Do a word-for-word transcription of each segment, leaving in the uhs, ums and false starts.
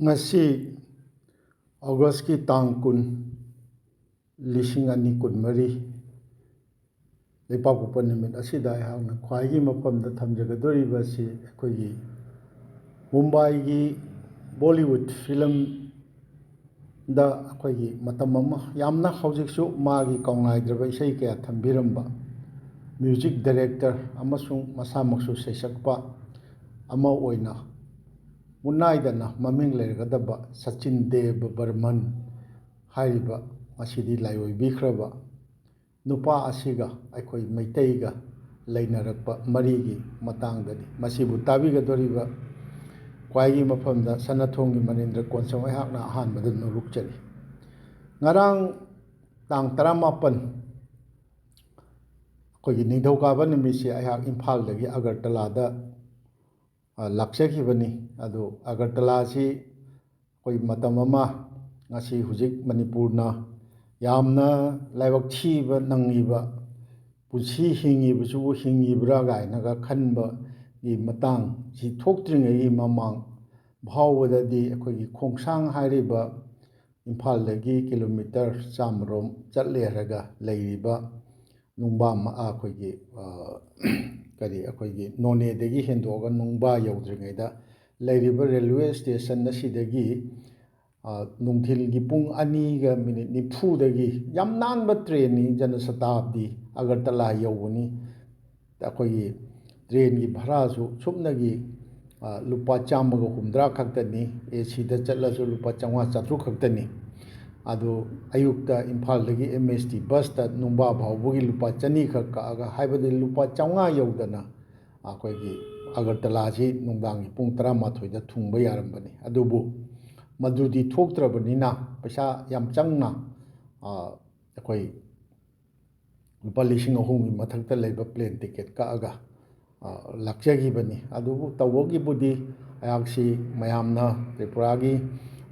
ꯉꯁꯤ ꯑꯣꯒꯁꯀꯤ ꯇꯥꯡ ꯀꯨꯟ, ꯂꯤꯁꯤꯡ ꯑꯅꯤ ꯀꯨꯟꯃꯔꯤ, ꯂꯩꯄꯥꯛꯄꯣꯛꯄ ꯅꯨꯃꯤꯠ ꯑꯁꯤꯗ ꯑꯩꯍꯥꯛꯅ ꯈ꯭ꯋꯥꯏꯒꯤ ꯃꯐꯝꯗ ꯊꯝꯖꯒꯗꯧꯔꯤꯕ ꯑꯁꯤ ꯑꯩꯈꯣꯏꯒꯤ ꯃꯨꯝꯕꯥꯏꯒꯤ ꯕꯣꯂꯤꯋꯨꯗ ꯐꯤꯂꯝꯗ ꯑꯩꯈꯣꯏꯒꯤ ꯃꯇꯝ ꯑꯃ ꯌꯥꯝꯅ ꯍꯧꯖꯤꯛꯁꯨ ꯃꯥꯒꯤ ꯀꯥꯎꯅꯥꯏꯗ꯭ꯔꯕ ꯏꯁꯩ ꯀꯌꯥ ꯊꯝꯕꯤꯔꯝꯕ ꯃ꯭ꯌꯨꯖꯤꯛ ꯗꯥꯏꯔꯦꯛꯇꯔ ꯑꯃꯁꯨꯡ ꯃꯁꯥꯃꯛꯁꯨ ꯁꯩꯁꯛꯄ ꯑꯃ ꯑꯣꯏꯅ ꯃꯨꯠꯅꯥꯏꯗꯅ ꯃꯃꯤꯡ ꯂꯩꯔꯒꯗꯕ ꯁꯆꯤꯟ ꯗꯦꯕ ꯕꯔꯃꯟ ꯍꯥꯏꯔꯤꯕ ꯉꯁꯤꯗꯤ ꯂꯥꯏꯑꯣꯏꯕꯤꯈ꯭ꯔꯕ ꯅꯨꯄꯥ ꯑꯁꯤꯒ ꯑꯩꯈꯣꯏ ꯃꯩꯇꯩꯒ ꯂꯩꯅꯔꯛꯄ ꯃꯔꯤꯒꯤ ꯃꯇꯥꯡꯗꯅꯤ꯫ ꯃꯁꯤꯕꯨ ꯇꯥꯕꯤꯒꯗꯧꯔꯤꯕ ꯈ꯭ꯋꯥꯏꯒꯤ ꯃꯐꯝꯗ ꯁꯅꯥꯊꯣꯡꯒꯤ ꯃꯅꯤꯟꯗ꯭ꯔ ꯀꯣꯟꯁꯝ ꯑꯩꯍꯥꯛꯅ ꯑꯍꯥꯟꯕꯗ ꯅꯣꯂꯨꯛꯆꯔꯤ꯫ ꯉꯔꯥꯡ ꯇꯥꯡ ꯇꯔꯥꯃꯥꯄꯟ, ꯑꯩꯈꯣꯏꯒꯤ ꯅꯤꯡꯊꯧꯀꯥꯕ ꯅꯨꯃꯤꯠꯁꯤ ꯑꯩꯍꯥꯛ ꯏꯝꯐꯥꯜꯗꯒꯤ ꯑꯒꯔꯇꯂꯥꯗ, ꯑ, ꯂꯥꯛꯆꯈꯤꯕꯅꯤ꯫ ꯑꯗꯨ ꯑꯒꯔꯇꯂꯥꯁꯤ ꯑꯩꯈꯣꯏ ꯃꯇꯝ ꯑꯃ, ꯉꯁꯤ ꯍꯧꯖꯤꯛ ꯃꯅꯤꯄꯨꯔꯅ ꯌꯥꯝꯅ ꯂꯥꯏꯕꯛ ꯊꯤꯕ ꯅꯪꯉꯤꯕ, ꯄꯨꯟꯁꯤ ꯍꯤꯡꯉꯤꯕꯁꯤꯕꯨ ꯍꯤꯡꯉꯤꯕ꯭ꯔꯥ ꯀꯥꯏꯅꯒ ꯈꯟꯕꯒꯤ ꯃꯇꯥꯡꯁꯤ ꯊꯣꯛꯇ꯭ꯔꯤꯉꯩꯒꯤ ꯃꯃꯥꯡ ꯐꯥꯎꯕꯗꯗꯤ ꯑꯩꯈꯣꯏꯒꯤ ꯈꯣꯡꯁꯥꯡ ꯍꯥꯏꯔꯤꯕ ꯏꯝꯐꯥꯜꯗꯒꯤ ꯀꯤꯂꯣꯃꯤꯇꯔ ꯆꯥꯝꯃꯔꯣꯝ ꯆꯠꯂꯦ ꯍꯥꯏꯔꯒ ꯂꯩꯔꯤꯕ ꯅꯨꯡꯕꯥ ꯃ-, ꯑꯩꯈꯣꯏꯒꯤ, ꯑ, ꯀꯔꯤ, ꯑꯩꯈꯣꯏꯒꯤ ꯅꯣꯅꯦꯗꯒꯤ ꯍꯦꯟꯗꯣꯛꯑꯒ ꯅꯨꯡꯕꯥ ꯌꯧꯗ꯭ꯔꯤꯉꯩꯗ ꯂꯩꯔꯤꯕ ꯔꯦꯜꯋꯦ ꯁ꯭ꯇꯦꯁꯟ ꯑꯁꯤꯗꯒꯤ, ꯑ, ꯅꯨꯡꯊꯤꯜꯒꯤ ꯄꯨꯡ ꯑꯅꯤꯒ ꯃꯤꯅꯤꯠ ꯅꯤꯐꯨꯗꯒꯤ ꯌꯥꯝ ꯅꯥꯟꯕ ꯇ꯭ꯔꯦꯟꯅꯤ, ꯖꯅꯁꯇꯥꯕꯗꯤ, ꯑꯒꯔꯇꯂꯥ ꯌꯧꯕꯅꯤ꯫ ꯑꯩꯈꯣꯏꯒꯤ ꯇ꯭ꯔꯦꯟꯒꯤ ꯚꯔꯥꯁꯨ ꯁꯨꯞꯅꯒꯤ, ꯑ, ꯂꯨꯄꯥ ꯆꯥꯝꯃꯒ ꯍꯨꯝꯗ꯭ꯔꯥ ꯈꯛꯇꯅꯤ, ꯑꯦ ꯁꯤꯗ ꯆꯠꯂꯁꯨ ꯂꯨꯄꯥ ꯆꯥꯝꯃꯉꯥ ꯆꯥꯇ꯭ꯔꯨꯛ ꯈꯛꯇꯅꯤ꯫ ꯑꯗꯨ ꯑꯌꯨꯛꯇ ꯏꯝꯐꯥꯜꯗꯒꯤ ꯑꯦꯝ ꯑꯦꯁ ꯇꯤ ꯕꯁꯇ ꯅꯨꯡꯕꯥ ꯐꯥꯎꯕꯒꯤ ꯂꯨꯄꯥ ꯆꯅꯤ ꯈꯛ ꯀꯛꯑꯒ, ꯍꯥꯏꯕꯗꯤ ꯂꯨꯄꯥ ꯆꯥꯝꯃꯉꯥ ꯌꯧꯗꯅ ꯑꯩꯈꯣꯏꯒꯤ ꯑꯒꯔꯇꯂꯥꯁꯤ ꯅꯨꯡꯗꯥꯡꯒꯤ ꯄꯨꯡ ꯇꯔꯥꯃꯥꯊꯣꯏꯗ ꯊꯨꯡꯕ ꯌꯥꯔꯝꯕꯅꯤ꯫ ꯑꯗꯨꯕꯨ ꯃꯗꯨꯗꯤ ꯊꯣꯛꯇ꯭ꯔꯕꯅꯤꯅ ꯄꯩꯁꯥ ꯌꯥꯝ ꯆꯪꯅ, ꯑ, ꯑꯩꯈꯣꯏ ꯂꯨꯄꯥ ꯂꯤꯁꯤꯡ ꯑꯍꯨꯝꯒꯤ ꯃꯊꯛꯇ ꯂꯩꯕ ꯄ꯭ꯂꯦꯟ ꯇꯤꯀꯦꯠ ꯀꯛꯑꯒ, ꯑ, ꯂꯥꯛꯆꯈꯤꯕꯅꯤ꯫ ꯑꯗꯨꯕꯨ ꯇꯧꯕꯒꯤꯕꯨꯗꯤ ꯑꯩꯍꯥꯛꯁꯤ ꯃꯌꯥꯝꯅ, ꯇ꯭ꯔꯤꯄꯨꯔꯥꯒꯤ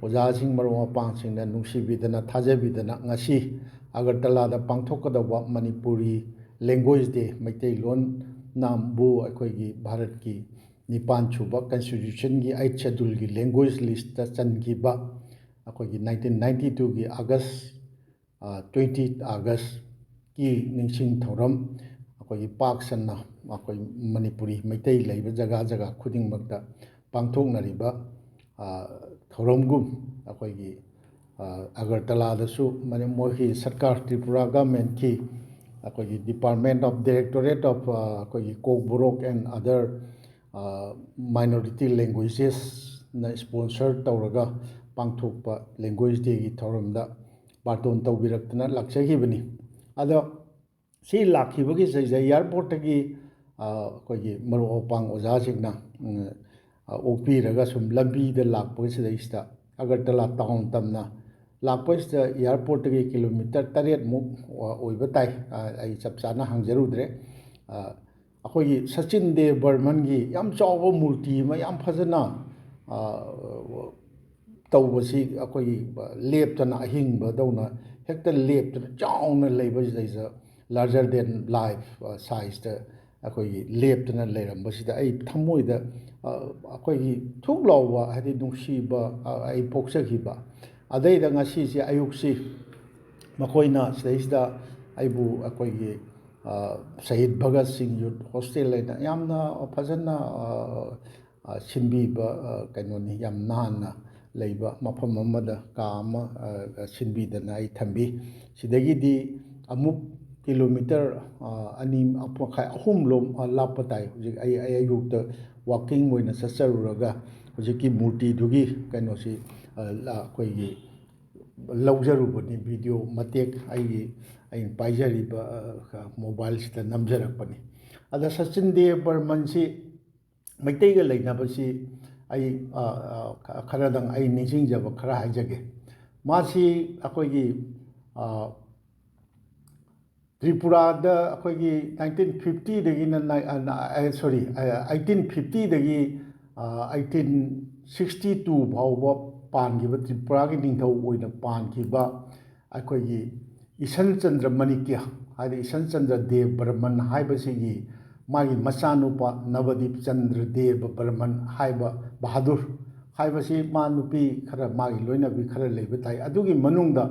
ꯑꯣꯖꯥꯁꯤꯡ, ꯃꯔꯨꯞ ꯃꯄꯥꯡꯁꯤꯡꯅ ꯅꯨꯡꯁꯤꯕꯤꯗꯅ, ꯊꯥꯖꯕꯤꯗꯅ ꯉꯁꯤ ꯑꯒꯔꯇꯂꯥꯗ ꯄꯥꯡꯊꯣꯛꯀꯗꯧꯕ ꯃꯅꯤꯄꯨꯔꯤ ꯂꯦꯡꯒ꯭ꯋꯦꯖ ꯗꯦ, ꯃꯩꯇꯩꯂꯣꯟꯅꯕꯨ ꯑꯩꯈꯣꯏꯒꯤ ꯚꯥꯔꯠꯀꯤ ꯅꯤꯄꯥꯟ ꯁꯨꯕ Constitutionꯒꯤ Eighth Scheduleꯒꯤ language listꯇ ꯆꯟꯈꯤꯕ ꯑꯩꯈꯣꯏꯒꯤ nineteen ninety twoꯒꯤ August, twenty Augustꯀꯤ ꯅꯤꯡꯁꯤꯡ ꯊꯧꯔꯝ ꯑꯩꯈꯣꯏꯒꯤ ꯄꯥꯛ ꯁꯟꯅ ꯑꯩꯈꯣꯏ ꯃꯅꯤꯄꯨꯔꯤ ꯃꯩꯇꯩ ꯂꯩꯕ ꯖꯒꯥ ꯖꯒꯥ ꯈꯨꯗꯤꯡꯃꯛꯇ ꯄꯥꯡꯊꯣꯛꯅꯔꯤꯕ, ꯑ, ꯊꯧꯔꯝꯒꯨꯝ ꯑꯩꯈꯣꯏꯒꯤ, ꯑ, ꯑꯒꯔꯇꯂꯥꯗꯁꯨ ꯃꯅꯤ-, ꯃꯣꯏꯒꯤ ꯁꯔꯀꯥꯔ, ꯇ꯭ꯔꯤꯄꯨꯔꯥ ꯒꯚꯔꯟꯃꯦꯟꯠꯀꯤ ꯑꯩꯈꯣꯏꯒꯤ Department of, Directorate of, ꯑ, ꯑꯩꯈꯣꯏꯒꯤ Kokborok and other, ꯑ, minority languagesꯅ sponsor ꯇꯧꯔꯒ ꯄꯥꯡꯊꯣꯛꯄ Language Dayꯒꯤ ꯊꯧꯔꯝꯗ ꯕꯥꯔꯇꯣꯟ ꯇꯧꯕꯤꯔꯛꯇꯅ ꯂꯥꯛꯆꯈꯤꯕꯅꯤ꯫ ꯑꯗꯣ ꯁꯤ ꯂꯥꯛꯈꯤꯕꯒꯤ ꯁꯤꯗꯩꯁꯤꯗ airportꯇꯒꯤ, ꯑ, ꯑꯩꯈꯣꯏꯒꯤ ꯃꯔꯨꯞ ꯃꯄꯥꯡ ꯑꯣꯖꯥꯁꯤꯡꯅ, ꯎꯝ, ꯑ, ꯑꯣꯛꯄꯤꯔꯒ ꯁꯨꯝ ꯂꯝꯕꯤꯗ ꯂꯥꯛꯄꯒꯤ ꯁꯤꯗꯩꯁꯤꯗ ꯑꯒꯔꯇꯂꯥ town ꯇꯝꯅ ꯂꯥꯛꯄꯁꯤꯗ airportꯇꯒꯤ kilometre ꯇꯔꯦꯠꯃꯨꯛ ꯑꯣꯏꯕ ꯇꯥꯏ꯫ ꯑ, ꯑꯩ ꯆꯞ ꯆꯥꯅ ꯍꯪꯖꯔꯨꯗ꯭ꯔꯦ꯫ ꯑ, ꯑꯩꯈꯣꯏꯒꯤ ꯁꯆꯤꯟ ꯗꯦꯕ ꯕꯔꯃꯟꯒꯤ ꯌꯥꯝ ꯆꯥꯎꯕ ꯃꯨꯔꯇꯤ ꯑꯃ ꯌꯥꯝ ꯐꯖꯅ, ꯑ, ꯇꯧꯕꯁꯤ ꯑꯩꯈꯣꯏꯒꯤ ꯂꯦꯞꯇꯅ ꯑꯍꯤꯡꯕꯗꯧꯅ ꯍꯦꯛꯇ ꯂꯦꯞꯇꯅ ꯆꯥꯎꯅ ꯂꯩꯕꯁꯤꯗꯩꯁꯤꯗ larger than life, ꯑ, sizeꯇ ꯑꯩꯈꯣꯏꯒꯤ ꯂꯦꯞꯇꯅ ꯂꯩꯔꯝꯕꯁꯤꯗ ꯑꯩ ꯊꯃꯣꯏꯗ, ꯑ, ꯑꯩꯈꯣꯏꯒꯤ ꯊꯨꯛ ꯂꯥꯎꯕ, ꯍꯥꯏꯗꯤ ꯅꯨꯡꯁꯤꯕ, ꯑ, ꯑꯩ ꯄꯣꯛꯆꯈꯤꯕ꯫ ꯑꯗꯩꯗ ꯉꯁꯤꯁꯦ ꯑꯌꯨꯛꯁꯤ ꯃꯈꯣꯏꯅ ꯁꯤꯗꯩꯁꯤꯗ ꯑꯩꯕꯨ ꯑꯩꯈꯣꯏꯒꯤ, ꯑ, ꯁꯍꯤꯗ ꯚꯒꯠ ꯁꯤꯡ ꯌꯨꯠ ꯍꯣꯁꯇꯦꯜ ꯍꯥꯏꯅ ꯌꯥꯝꯅ ꯐꯖꯅ, ꯑ, ꯑ, ꯁꯤꯟꯕꯤꯕ, ꯑ, ꯀꯩꯅꯣꯅꯤ, ꯌꯥꯝ ꯅꯥꯟꯅ ꯂꯩꯕ ꯃꯐꯝ ꯑꯃꯗ ꯀꯥ ꯑꯃ, ꯑ, ꯁꯤꯟꯕꯤꯗꯅ ꯑꯩ ꯊꯝꯕꯤ꯫ ꯁꯤꯗꯒꯤꯗꯤ ꯑꯃꯨꯛ kilometre, ꯑ, ꯑꯅꯤ ꯃꯈꯥꯏ, ꯑꯍꯨꯝ ꯂꯣꯝ, ꯑ, ꯂꯥꯞꯄ ꯇꯥꯏ꯫ ꯍꯧꯖꯤꯛ ꯑꯩ, ꯑꯩ ꯑꯌꯨꯛꯇ walking ꯑꯣꯏꯅ ꯆꯠꯆꯔꯨꯔꯒ ꯍꯧꯖꯤꯛꯀꯤ ꯃꯨꯔꯇꯤꯗꯨꯒꯤ ꯀꯩꯅꯣꯁꯤ, ꯑ, ꯂ-, ꯑꯩꯈꯣꯏꯒꯤ ꯂꯧꯖꯔꯨꯕꯅꯤ꯫ Video ꯃꯇꯦꯛ ꯑꯩꯒꯤ, ꯑꯩꯅ ꯄꯥꯏꯖꯔꯤꯕ, ꯑ, mobileꯁꯤꯗ ꯅꯝꯖꯔꯛꯄꯅꯤ꯫ ꯑꯗ ꯁꯆꯤꯟ ꯗꯦꯕ ꯕꯔꯃꯟꯁꯤ ꯃꯩꯇꯩꯒ ꯂꯩꯅꯕꯁꯤ ꯑꯩ, ꯑ, ꯑ, ꯈ-, ꯈꯔꯗꯪ ꯑꯩ ꯅꯤꯡꯁꯤꯡꯖꯕ ꯈꯔ ꯍꯥꯏꯖꯒꯦ꯫ ꯃꯥꯁꯤ ꯑꯩꯈꯣꯏꯒꯤ, ꯑ, ꯇ꯭ꯔꯤꯄꯨꯔꯥꯗ ꯑꯩꯈꯣꯏꯒꯤ nineteen fiftyꯗꯒꯤꯅ ꯅꯥꯏ-, ꯑ, ꯅ-, ꯑ, sorry, ꯑ, eighteen fiftyꯗꯒꯤ, ꯑ, eighteen sixty two ꯐꯥꯎꯕ ꯄꯥꯟꯈꯤꯕ ꯇ꯭ꯔꯤꯄꯨꯔꯥꯒꯤ ꯅꯤꯡꯊꯧ ꯑꯣꯏꯅ ꯄꯥꯟꯈꯤꯕ ꯑꯩꯈꯣꯏꯒꯤ ꯏꯁꯟ ꯆꯟꯗ꯭ꯔ ꯃꯅꯤꯀ꯭ꯌ, ꯍꯥꯏꯗꯤ ꯏꯁꯟ ꯆꯟꯗ꯭ꯔ ꯗꯦꯕ ꯕꯔꯃꯟ ꯍꯥꯏꯕꯁꯤꯒꯤ ꯃꯥꯒꯤ ꯃꯆꯥꯅꯨꯄꯥ ꯅꯕꯗꯤꯞ ꯆꯟꯗ꯭ꯔ ꯗꯦꯕ ꯕꯔꯃꯟ ꯍꯥꯏꯕ ꯕꯍꯥꯗꯨꯔ ꯍꯥꯏꯕꯁꯤ, ꯃꯥ ꯅꯨꯄꯤ ꯈꯔ, ꯃꯥꯒꯤ ꯂꯣꯏꯅꯕꯤ ꯈꯔ ꯂꯩꯕ ꯇꯥꯏ꯫ ꯑꯗꯨꯒꯤ ꯃꯅꯨꯡꯗ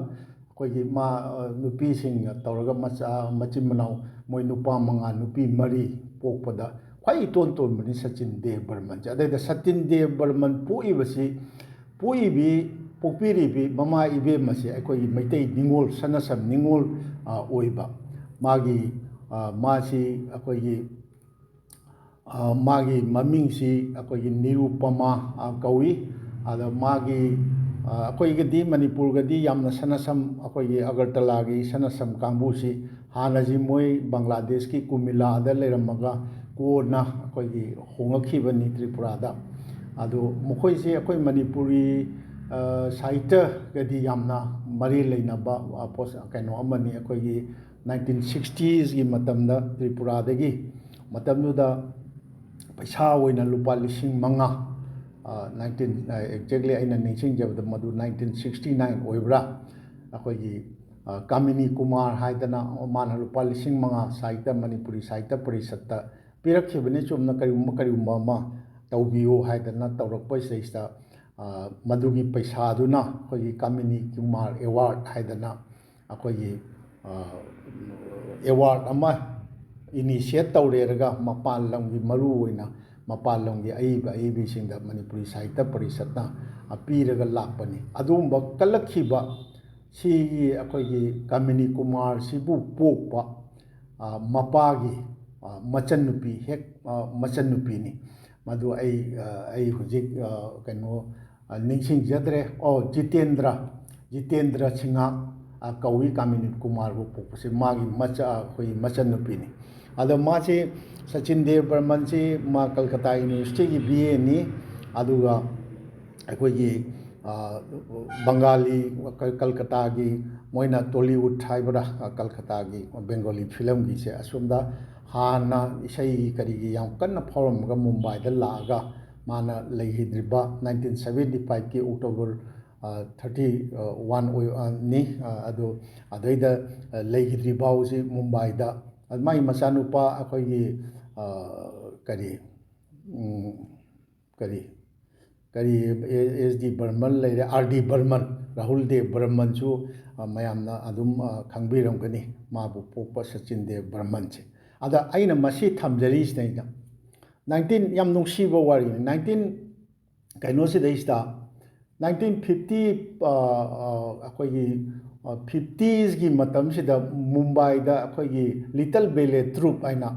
ꯑꯩꯈꯣꯏꯒꯤ ꯃꯥ, ꯑ, ꯅꯨꯄꯤꯁꯤꯡꯅ ꯇꯧꯔꯒ ꯃꯆꯥ, ꯃꯆꯤꯟ ꯃꯅꯥꯎ, ꯃꯣꯏ ꯅꯨꯄꯥ ꯃꯉꯥ, ꯅꯨꯄꯤ ꯃꯔꯤ ꯄꯣꯛꯄꯗ ꯈ꯭ꯋꯥꯏ ꯏꯇꯣꯟ ꯇꯣꯟꯕꯅꯤ ꯁꯆꯤꯟ ꯗꯦꯕ ꯕꯔꯃꯟꯁꯦ꯫ ꯑꯗꯩꯗ ꯁꯆꯤꯟ ꯗꯦꯕ ꯕꯔꯃꯟ ꯄꯣꯛꯏꯕꯁꯤ, ꯄꯣꯛꯏꯕꯤ, ꯄꯣꯛꯄꯤꯔꯤꯕꯤ ꯃꯃꯥ ꯏꯕꯦꯝꯃꯁꯦ ꯑꯩꯈꯣꯏꯒꯤ ꯃꯩꯇꯩ ꯅꯤꯉꯣꯜ, ꯁꯅꯥꯁꯝ ꯅꯤꯉꯣꯜ, ꯑ, ꯑꯣꯏꯕ꯫ ꯃꯥꯒꯤ, ꯑ, ꯃꯥꯁꯤ ꯑꯩꯈꯣꯏꯒꯤ ꯑ, ꯃꯥꯒꯤ ꯃꯃꯤꯡꯁꯤ ꯑꯩꯈꯣꯏꯒꯤ ꯅꯤꯔꯨꯄꯃꯥ, ꯑ, ꯀꯧꯏ꯫ ꯑꯗ ꯃꯥꯒꯤ, ꯑ, ꯑꯩꯈꯣꯏꯒꯗꯤ, ꯃꯅꯤꯄꯨꯔꯒꯗꯤ ꯌꯥꯝꯅ ꯁꯅꯥꯁꯝ, ꯑꯩꯈꯣꯏꯒꯤ ꯑꯒꯔꯇꯂꯥꯒꯤ ꯁꯅꯥꯁꯝ ꯀꯥꯡꯕꯨꯁꯤ ꯍꯥꯟꯅꯁꯤ ꯃꯣꯏ ꯕꯪꯒ꯭ꯂꯥꯗꯦꯁꯀꯤ ꯀꯨꯃꯤꯂꯥꯗ ꯂꯩꯔꯝꯃꯒ ꯀꯣꯟꯅ ꯑꯩꯈꯣꯏꯒꯤ ꯍꯣꯡꯉꯛꯈꯤꯕꯅꯤ ꯇ꯭ꯔꯤꯄꯨꯔꯥꯗ꯫ ꯑꯗꯣ ꯃꯈꯣꯏꯁꯤ ꯑꯩꯈꯣꯏ ꯃꯅꯤꯄꯨꯔꯤ, ꯑ, ꯁꯥꯍꯤꯇ꯭ꯌꯒꯗꯤ ꯌꯥꯝꯅ ꯃꯔꯤ ꯂꯩꯅꯕ, ꯑ, ꯄꯣꯠ-, ꯀꯩꯅꯣ ꯑꯃꯅꯤ꯫ ꯑꯩꯈꯣꯏꯒꯤ ꯅꯥꯏꯟꯇꯤꯟ ꯁꯤꯛꯁꯇꯤꯁꯀꯤ ꯃꯇꯝꯗ ꯇ꯭ꯔꯤꯄꯨꯔꯥꯗꯒꯤ, ꯃꯇꯝꯗꯨꯗ ꯄꯩꯁꯥ ꯑꯣꯏꯅ ꯂꯨꯄꯥ ꯂꯤꯁꯤꯡ ꯃꯉꯥ, ꯑ, ꯅꯥꯏꯟꯇꯤꯟ, ꯑ, exactly ꯑꯩꯅ ꯅꯤꯡꯁꯤꯡꯖꯕꯗ ꯃꯗꯨ ꯅꯥꯏꯟꯇꯤꯟ ꯁꯤꯛꯁꯇꯤ ꯅꯥꯏꯟ ꯑꯣꯏꯕ꯭ꯔꯥ, ꯑꯩꯈꯣꯏꯒꯤ, ꯑ, ꯀꯥꯃꯤꯅꯤ ꯀꯨꯃꯥꯔ ꯍꯥꯏꯗꯅ ꯃꯥꯅ ꯂꯨꯄꯥ ꯂꯤꯁꯤꯡ ꯃꯉꯥ ꯁꯥꯍꯤꯇ꯭ꯌ, ꯃꯅꯤꯄꯨꯔꯤ ꯁꯥꯍꯤꯇ꯭ꯌ ꯄꯔꯤꯁꯠꯇ ꯄꯤꯔꯛꯈꯤꯕꯅꯤ꯫ ꯆꯨꯝꯅ ꯀꯔꯤꯒꯨꯝꯕ, ꯀꯔꯤꯒꯨꯝꯕ ꯑꯃ ꯇꯧꯕꯤꯌꯨ ꯍꯥꯏꯗꯅ ꯇꯧꯔꯛꯄꯁꯤꯗꯩꯁꯤꯗ, ꯑ, ꯃꯗꯨꯒꯤ ꯄꯩꯁꯥꯗꯨꯅ ꯑꯩꯈꯣꯏꯒꯤ ꯀꯥꯃꯤꯅꯤ ꯀꯨꯃꯥꯔ ꯑꯦꯋꯥꯔꯗ ꯍꯥꯏꯗꯅ ꯑꯩꯈꯣꯏꯒꯤ, ꯑ, ꯑꯦꯋꯥꯔꯗ ꯑꯃ initiate ꯇꯧꯔꯦꯔꯒ ꯃꯄꯥꯟ ꯂꯝꯒꯤ, ꯃꯔꯨ ꯑꯣꯏꯅ ꯃꯄꯥꯟ ꯂꯝꯒꯤ ꯑꯏꯕ ꯑꯏꯕꯤꯁꯤꯡꯗ ꯃꯅꯤꯄꯨꯔꯤ ꯁꯥꯍꯤꯇ꯭ꯌ ꯄꯔꯤꯁꯠꯅ, ꯑ, ꯄꯤꯔꯒ ꯂꯥꯛꯄꯅꯤ꯫ ꯑꯗꯨꯒꯨꯝꯕ ꯀꯜꯂꯛꯈꯤꯕ ꯁꯤꯒꯤ ꯑꯩꯈꯣꯏꯒꯤ ꯀꯥꯃꯤꯅꯤ ꯀꯨꯃꯥꯔꯁꯤꯕꯨ ꯄꯣꯛꯄ, ꯑ, ꯃꯄꯥꯒꯤ, ꯑ, ꯃꯆꯟꯅꯨꯄꯤ, ꯍꯦꯛ, ꯑ, ꯃꯆꯟꯅꯨꯄꯤꯅꯤ꯫ ꯃꯗꯨ ꯑꯩ, ꯑ, ꯑꯩ ꯍꯧꯖꯤꯛ, ꯑ, ꯀꯩꯅꯣ, ꯑ, ꯅꯤꯡꯁꯤꯡꯖꯗ꯭ꯔꯦ꯫ ꯑꯣ, ꯖꯤꯇꯦꯟꯗ꯭ꯔ, ꯖꯤꯇꯦꯟꯗ꯭ꯔ ꯁꯤꯡꯍ, ꯑ, ꯀꯧꯏ ꯀꯥꯃꯤꯅꯤ ꯀꯨꯃꯥꯔꯕꯨ ꯄꯣꯛꯄꯁꯦ꯫ ꯃꯥꯒꯤ ꯃꯆꯥ, ꯑꯩꯈꯣꯏꯒꯤ ꯃꯆꯟꯅꯨꯄꯤꯅꯤ꯫ ꯑꯗꯣ ꯃꯥꯁꯤ, ꯁꯆꯤꯟ ꯗꯦꯕ ꯕꯔꯃꯟꯁꯤ, ꯃꯥ ꯀꯜꯀꯇꯥ ꯌꯨꯅꯤꯚꯔꯁꯤꯇꯤꯒꯤ B A ꯅꯤ꯫ ꯑꯗꯨꯒ ꯑꯩꯈꯣꯏꯒꯤ, ꯑ, ꯕꯪꯒꯥꯂꯤ, ꯀ-, ꯀꯜꯀꯇꯥꯒꯤ, ꯃꯣꯏꯅ ꯇꯣꯂꯤꯋꯨꯗ ꯍꯥꯏꯕ꯭ꯔꯥ, ꯑ, ꯀꯜꯀꯇꯥꯒꯤ ꯕꯦꯡꯒꯣꯂꯤ ꯐꯤꯂꯝꯒꯤꯁꯦ, ꯑꯁꯣꯝꯗ ꯍꯥꯟꯅ ꯏꯁꯩ ꯀꯔꯤꯒꯤ ꯌꯥꯝ ꯀꯟꯅ ꯐꯥꯎꯔꯝꯃꯒ ꯃꯨꯝꯕꯥꯏꯗ ꯂꯥꯛꯑꯒ ꯃꯥꯅ ꯂꯩꯈꯤꯗ꯭ꯔꯤꯕ nineteen seventy five ꯀꯤ October, ꯑ, thirty one ꯑꯣꯏ-, ꯑ, ꯅꯤ꯫ ꯑ, ꯑꯗꯨ ꯑꯗꯩꯗ, ꯑ, ꯂꯩꯈꯤꯗ꯭ꯔꯤ ꯐꯥꯎꯁꯤ ꯃꯨꯝꯕꯥꯏꯗ꯫ ꯑ, ꯃꯥꯒꯤ ꯃꯆꯥꯅꯨꯄꯥ ꯑꯩꯈꯣꯏꯒꯤ, ꯑ, ꯀꯔꯤ, ꯎꯝ, ꯀꯔꯤ, ꯀꯔꯤ, ꯑꯦꯁ ꯗꯤ ꯕꯔꯃꯟ ꯂꯩꯔꯦ, ꯑꯥꯔ ꯗꯤ ꯕꯔꯃꯟ, ꯔꯥꯍꯨꯜ ꯗꯦꯕ ꯕꯔꯃꯟꯁꯨ, ꯑ, ꯃꯌꯥꯝꯅ ꯑꯗꯨꯝ, ꯑ, ꯈꯪꯕꯤꯔꯝꯒꯅꯤ, ꯃꯥꯕꯨ ꯄꯣꯛꯄ ꯁꯆꯤꯟ ꯗꯦꯕ ꯕꯔꯃꯟꯁꯦ꯫ ꯑꯗ ꯑꯩꯅ ꯃꯁꯤ ꯊꯝꯖꯔꯤꯁꯤꯅ, ꯑꯩꯅ ꯅꯥꯏꯟꯇꯤꯟ, ꯌꯥꯝ ꯅꯨꯡꯁꯤꯕ ꯋꯥꯔꯤꯅꯤ, ꯅꯥꯏꯟꯇꯤꯟ ꯀꯩꯅꯣꯁꯤꯗꯩꯁꯤꯗ, ꯅꯥꯏꯟꯇꯤꯟ ꯐꯤꯐꯇꯤ, ꯑ, ꯑ, ꯑꯩꯈꯣꯏꯒꯤ, ꯑ, ꯐꯤꯐꯇꯤꯁꯀꯤ ꯃꯇꯝꯁꯤꯗ ꯃꯨꯝꯕꯥꯏꯗ ꯑꯩꯈꯣꯏꯒꯤ ꯂꯤꯇꯜ ꯕꯦꯂꯦ ꯇ꯭ꯔꯨꯞ ꯍꯥꯏꯅ